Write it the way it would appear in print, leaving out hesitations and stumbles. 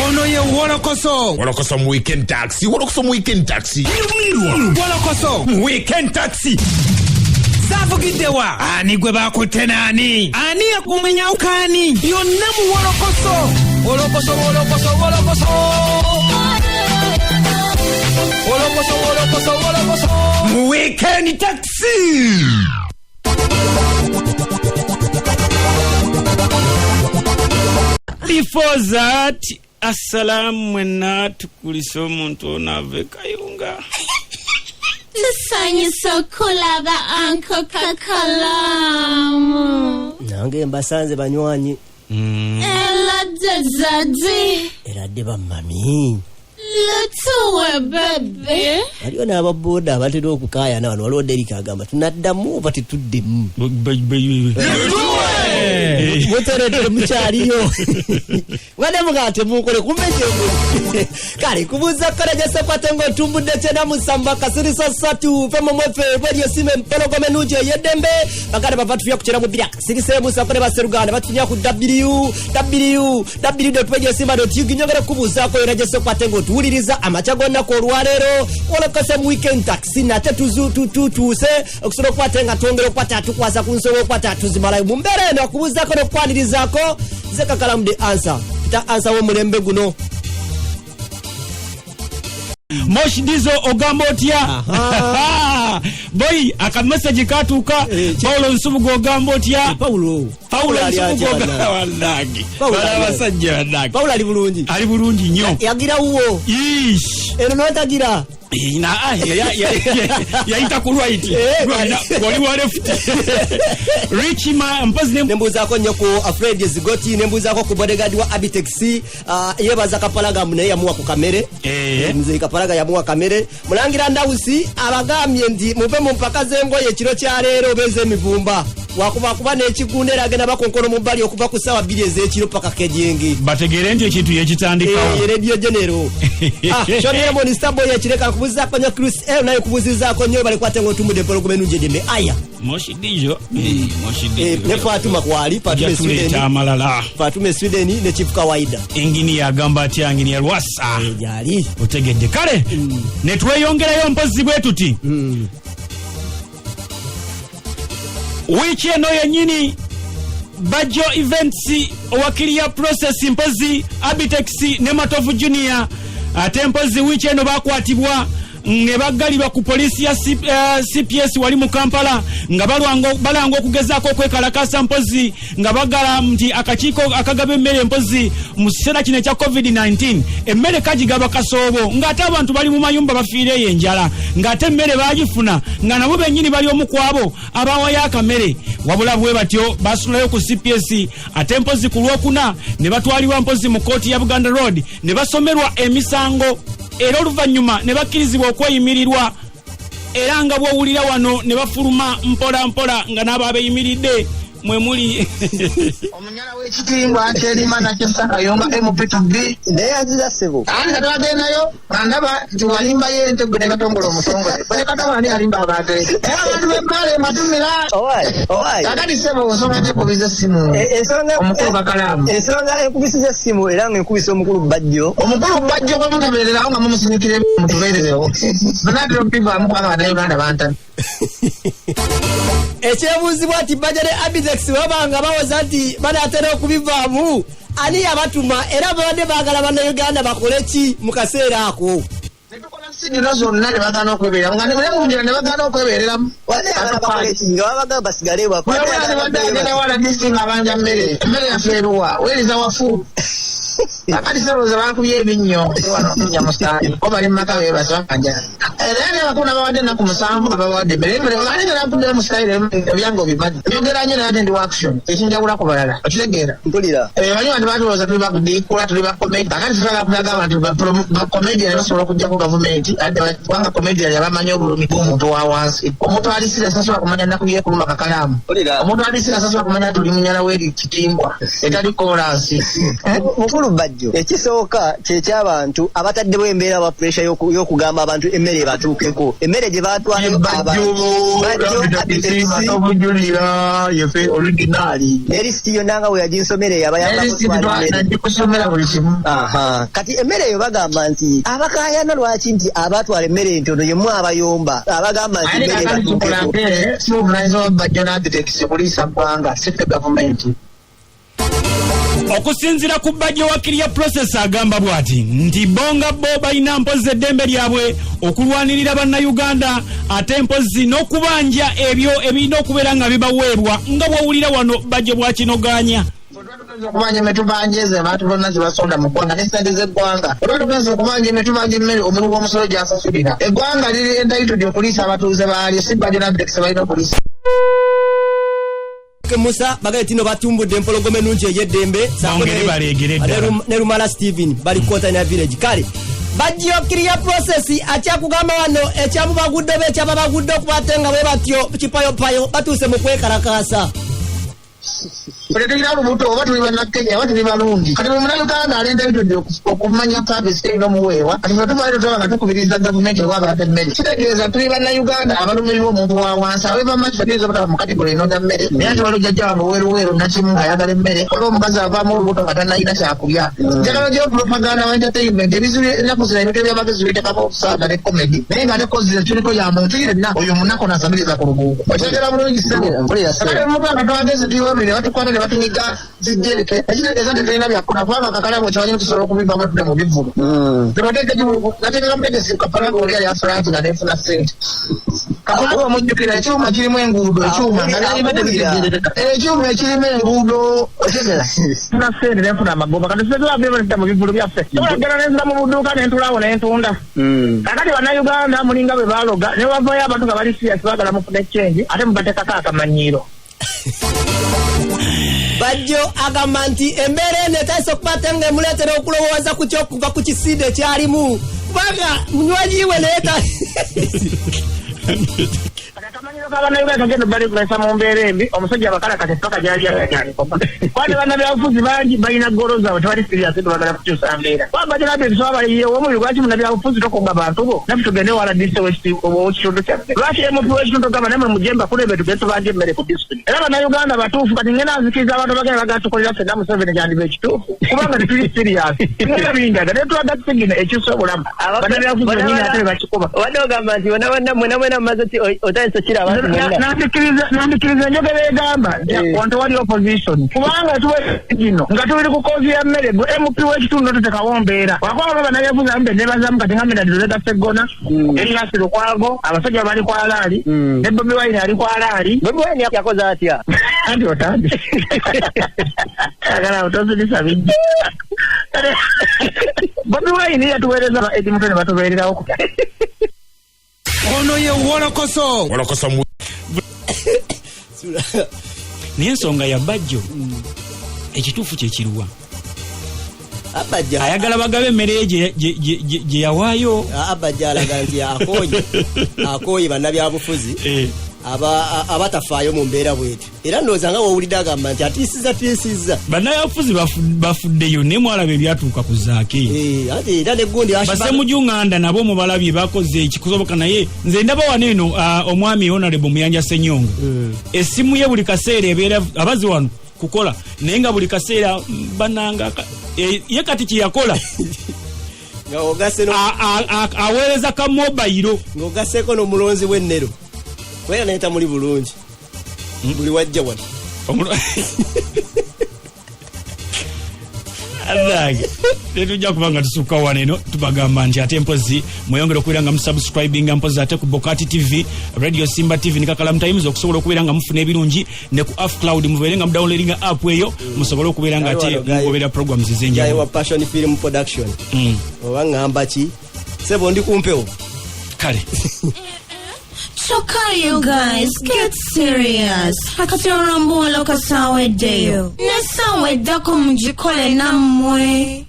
Ono ye Wolokoso. Wolokoso mu Weekend Taxi, Wolokoso mu Weekend Taxi. Nyumirwa. Wolokoso mu Weekend Taxi. Zavugiddewa? Ani gwe bakutte naani? Ani yakumenyawo kaani? Yonna mu Wolokoso. Wolokoso, wolokoso, wolokoso. Wolokoso, wolokoso, wolokoso. Mu Weekend Taxi. Before that, assalamu mwenna, tukulisa omuntu ono ava e Kayunga. Tusanyusa okulaba Uncle Kakalamu. Nange mbasanze banywanyi. Eladde zadi. Eradde bamami. Lutuwe bebe. Waliwo n'ababoda abatera okukaayana wano. Waliwo Derika agamba tunaddamu oba tetuddemu. Muteredde mukyaliyo. Wadde mugaa temunkole kumbe kyemuli. Kale kubuuza kkola gye sekwate ng'otumbudde 97.3 fm mwefe Radio Simba empologoma ennungi ey'eddembe. Baganda bava tufya ku 92.7 ne basseruganda batufunya ku www.radiosimba.ug. Nyongera kubuuzaako era gye sekwate ng'otuwuliriza amakya g'olunaku olwaleero. Olokose mu Weekend Taxi nate tutuuse okusobola okukwata nga twongera okukwata atukwasa ku nsonga okukwata tuzimalayo mu mbeera eno. Okubuuzaako n'okukwanirizaako nze Kakalamu the Answer, Peter Answer w'omulembe guno. Moshi Dizo, ogamba otya boy? Akamessage katuuka. Paulo Nsubuga, ogamba otya? Paulo. Paulo ali Nsubuga. atya bannange? Wannange. Paulo bala ali abasajja bannange. Paulo ali bulungi. Ali bulungi nnyo. Yagira wuwo. Ish. Eno notagira. Yayita ku right. Wali wa left. Richima mpozi ne Nembuuzaako nnyo ku Fred Zigoti, nembuuzaako ku bodyguard wa Abitex, yebaza Kapalaga naye yamuwa ku kamere. Muzeyi Kapalaga yamuwa kamere. Mulangira Ndawusi abagambye nti muve mu mpaka z'engoye ekiro kya leero oba ez'emivumba, wakuba kuba n'ekigunda era agenda bakonkono mu bbali okuva ku ssaawa 2 ez'ekiro paka kejenge. Bategeere nti ekintu yekitandikawo. Radio General. Shoni Lemon Starboy ekireka nkubuuzizaako nnyo. Chris L naye nkubuuzizaako nnyo. Balikwate ng'otumudde empologoma ennungi edembe aya. Moshi Dijo. Moshi Dijo. Ne Fatuma kwali Fatuma e Tuleeta Sweden. amalala. Fatuma e Sweden ne Chief Kawaida. Engini agamba atya ngini ya Lwasa? Gyali. Otegedde kale ne tweyongerayo mpozi bwe tuti. Wiiki eno yennyini Bajjo Events owakiriya process mpozi Abitex ne Matovu Junior, ate mpozi wiiki eno bakwatibwa ne baggalirwa ku poliisi ya CPS wali mu Kampala nga balanga okugezaako okwekalakasa mpozi nga bagala nti akakiiko akagaba emmere mpozi mu kiseera kino ekya COVID-19 emmere kagigaba kasoobo, ng'ate abantu bali mu mayumba bafiireyo enjala, ng'ate emmere bagifuna nga nabo bennyini bali omu ku abo abawayo akamere. Wabula bwe batyo basulayo ku CPS, ate mpozi ku Lwokuna ne batwalibwa mpozi mu kkooti ya Buganda Road ne basomerwa emisango, era oluvannyuma ne bakkirizibwa okweyimirirwa, era nga bw'owulira wano ne bafuluma mpola mpola nga n'abo abeeyimiridde mwe muli. Omunyala w'ekitiibwa kyerima nakyo Sakayonga MP2B. Neyanziza ssebo. Anti katwagendayo nga ndaba nti walimbayo ente gwe ne Katongole omutongole. Bwe Katongole ani alimba abantu? Era abantu b'ebbale mbatumira. Owaayi, owaayi. Kakati ssebo, nsonga ki ekubiza essimu? Ensonga Omukulu Kakalaamu. Ensonga enkubisiza essimu era nga enkubisa omukulu Bajjo. Omukulu Bajjo bwe mutabeererawo nga mumusinikira mutubeererewo. Munatera okubivaamu kubanga Bannayuganda bantamye. Ekyebuuzibwa nti Bajjo ne Abitex baba nga bawoza nti banaatera okubivaamu, ani yabatuma era babadde baagala Bannayuganda bakole ki mu kaseera ako? Netukola sigino zonna ne bagaana okwebeereramu nga ne munjira ne bagaana okwebeereramu. Nga babagamba basigale ewaka. Agenda wala disi nga abanja mmere, emmere yaffe eruwa weereza wafu. Kakati serowooza bankubye ebinnyo wano nnya musaayi o bali mu maka beebase babanja, era ne bakuna bawadde ennaku 7 nga babawadde emmere. Emmere ate nga nampuddeyo mu style ebyange obimanyi, njogera nnyo naye ate ndi wa action, ekinjawula ku balala okitegeera? Mpulira. Manyi bantu batulowooza tuli bakudiikula, tuli bakomedi. Kakati tutwala kulaga abantu bakomedian basobola okuggyako gavumenti ate kubanga comedian abamanyi obulumi bw'omuntu wa wansi. Omuntu alisira sasobola kumanya nnaku yekuluma kakalaamu. Mpulira. Omuntu alisira sasobola kumanya tuli munyala w'eri kitimbwa etali kolansi. Mukulu Bajjo. Bajjo. Ekisooka kyekyabantu abataddewo embeera ba pressure y'okugamba abantu emmere ebatuukeko, emmere gye batwalayo Bajjo Abujulira yefe original. Ne lisiti yonna nga bwe yaginsomera eyabayambakusomera buli kimu. Kati emmere eyo bagamba nti abakaayana lwaki nti abatwala emmere entono yemu abayomba abagamba nti emmere ebatuukeko. Si obuvunaanyizibwa Bajjo n'Abitex kuliisa ggwanga, si ffe gavumenti. Okusinziira ku Bajjo wa Clear Process, agamba bw'ati nti bonga bo balina mpozi eddembe lyabwe okulwanirira Bannayuganda, ate mpozi n'okubanja ebyo ebirina okubeera nga bibaweebwa, nga bw'owulira wano Bajjo bw'akinoganya. Okubanja emitubanja ezo abantu bonna ze basonda mu ggwanga ne ssente z'eggwanga, olwa tugenza okubanja emitubanja emmere omulimu gw'omusolo gy'asasulira eggwanga liri entitled okuliisa abatuuze baalyo, si Bajjo n'Abitex balina okuliisa. Musa bagaye tino batumbudde empologoma ennungi ey'eddembe Bongere baleegere ddala. Ne Lumala Steven bali Container Village. Kale Bajjo Clear Process akyakugamba wano ekyamubagudde oba ekyababagudde okuba nga bwe batyo kipayopayo batuuse mu kwekalakaasa. Ffe tulina olubuto oba tuli Bannakenya oba tuli balungi, kati buli Munnayuganda ali entitled okumanya service erina omuweebwa. Kati ffe tuvaayo tutaba nga tukubiriza gavumenti ewa abantu emmere, kitegeeza tuli Bannayuganda abalumirirwa omuntu wa wansi. Aweva maki tuyinza obutaba mu category enoonya mmere, naye ate waliwo jjajja wange oweruweru nakimu ng'ayagala emmere, waliwo omukazi avaamu olubuto nga tannalina kyakulya. Njagala ogyeyo propaganda wa entertainment, ebizibu ennaku zino ebintu ebyamagezi bitekako okusaaga ne comedy, naye nga ne kozi tuliko ya muntu yenna oyo omunaku nasamiriza ku luguudo. Okyogera bulungi ssebo. Kale mugamba twagezi tuyiwabire batukwata ne batunyiga zijjereke, ekitegeeza nti tulina byakola kubanga kakalabo kyamanyi tusobola okubivamu tudde mu bivvulu. Nateeka mutegesi kapalaga oli ali Frank nga nefuna ssente. Kakalabo omujjukira ekyuma kirimu enguudo, ekyuma nga byalibadde bitegeerereka, ekyuma ekirimu enguudo funa ssente nenfuna amagoba. Kati ffe mu bivvulu byaffe tubulagala nenzira mu buduuka nentulaawo nentunda. Kakati Bannayuganda mulinga bwe baloga ne bavayo abantu nga bali serious baagala mufune change, ate mubateekako akamanyiiro. Bajjo agamba nti embeera eno etandise okuba nga emuleetera okulowooza ku kyokuva ku kisinde ekyalimu, kubanga munywanyi we naye Akamanyiro k'Abannayuganda kagenda balikulesa mu mbeera embi. Omusajja abakalakata paka gyali agatandikoma kwani bannabyabufuzi bangi balina goal zaabwe, tebali serious, tebagala kukyusa mbeera. Kwabajja baliyewo omubiri, lwaki munnabyabufuzi tokunga bantu bo naffe tugende wala district ow'ekitundu kyaffe? Lwaki MP w'ekitundu gamba namwe mujje mbakulebe tugende tubanje emmere ku district? Era Bannayuganda batuufu. Kati ngenda nzikiriza abantu bagenda bagala tukolera ffenna Museveni, kyandiba ekituufu kubanga tetuli serious, ngenda bindaga naye tulaga sigina ekyusa obulamu. Bannabyabufuzi bennyini ate bakikuba. Obadde ogamba nti mwena mwena mwena mwena mumaze otandise okiraba nti mwenna Nandikiriza enjogera egamba nti wano tewali opposition, kubanga tuwe gino nga tuli ku cause ya mmere. Gwe MP w'ekitundu totekawo mbeera wakwaba bannabyabufuzi abamu benebazamu. Kati nga Medard Lubega Sseggona, Erias Lukwago, abasajja bali kwa rally, ne Bobi Wine ali kwa rally. Bobi Wine yakoze atya? Anti otandise agala otozirisa bijja. Bobi Wine yatuweereza ba Eddie Mutwe ne batubeererawo. Ono ye Wolokoso. Wolokoso mu Naye ensonga ya Bajjo ekituufu kyekiruwa? Abajja Ayagala bagabe emmere ye gye yawaayo. Abajja alaga nti akooye bannabyabufuzi abatafaayo mu mbeera bwetyo, era ndowooza nga wowulidde agamba nti atiisiza tiisiza. Bannabyabufuzi bafuddeyo, naye mwalaba ebyatuuka ku Zaake. Eh, ate era negundi Basemuju Nganda nabo mubalabye bakoze ekikusoboka, naye nze ndaba wano eno omwami Honorable Muyanja Senyongo, essimu ye buli kaseera ebeera abazi wano kukola, naye nga buli kaseera bananga ye kati kyeyakola nga ogase aweereza ka mobile. Ng'ogaseeko n'omulonzi w'ennero kubeera naye tamuli bulungi buli wajja wano. Anange, tetujja kuba nga tusukka wano eno. Tubagamba nti ate mpozi mweyongere okubeera nga musubscribinga mpozi ate ku Bokati TV, Radio Simba TV ne Kakalamu Times, okusobola okubeera nga mufuna ebirungi, ne ku Afcloud mubeere nga mudownloadinga app eyo, musobole okubeera nga ate Wano mugobera programs Gayi ez'enjawulo. Wa Passion Film Production. Oba ŋŋamba ki, sebo, ndi kumpewo. Kale. Kyokka you guys, get serious. Kati olwo mbuwolokoso aweddeyo. N'essaawa eddako mugikole nammwe.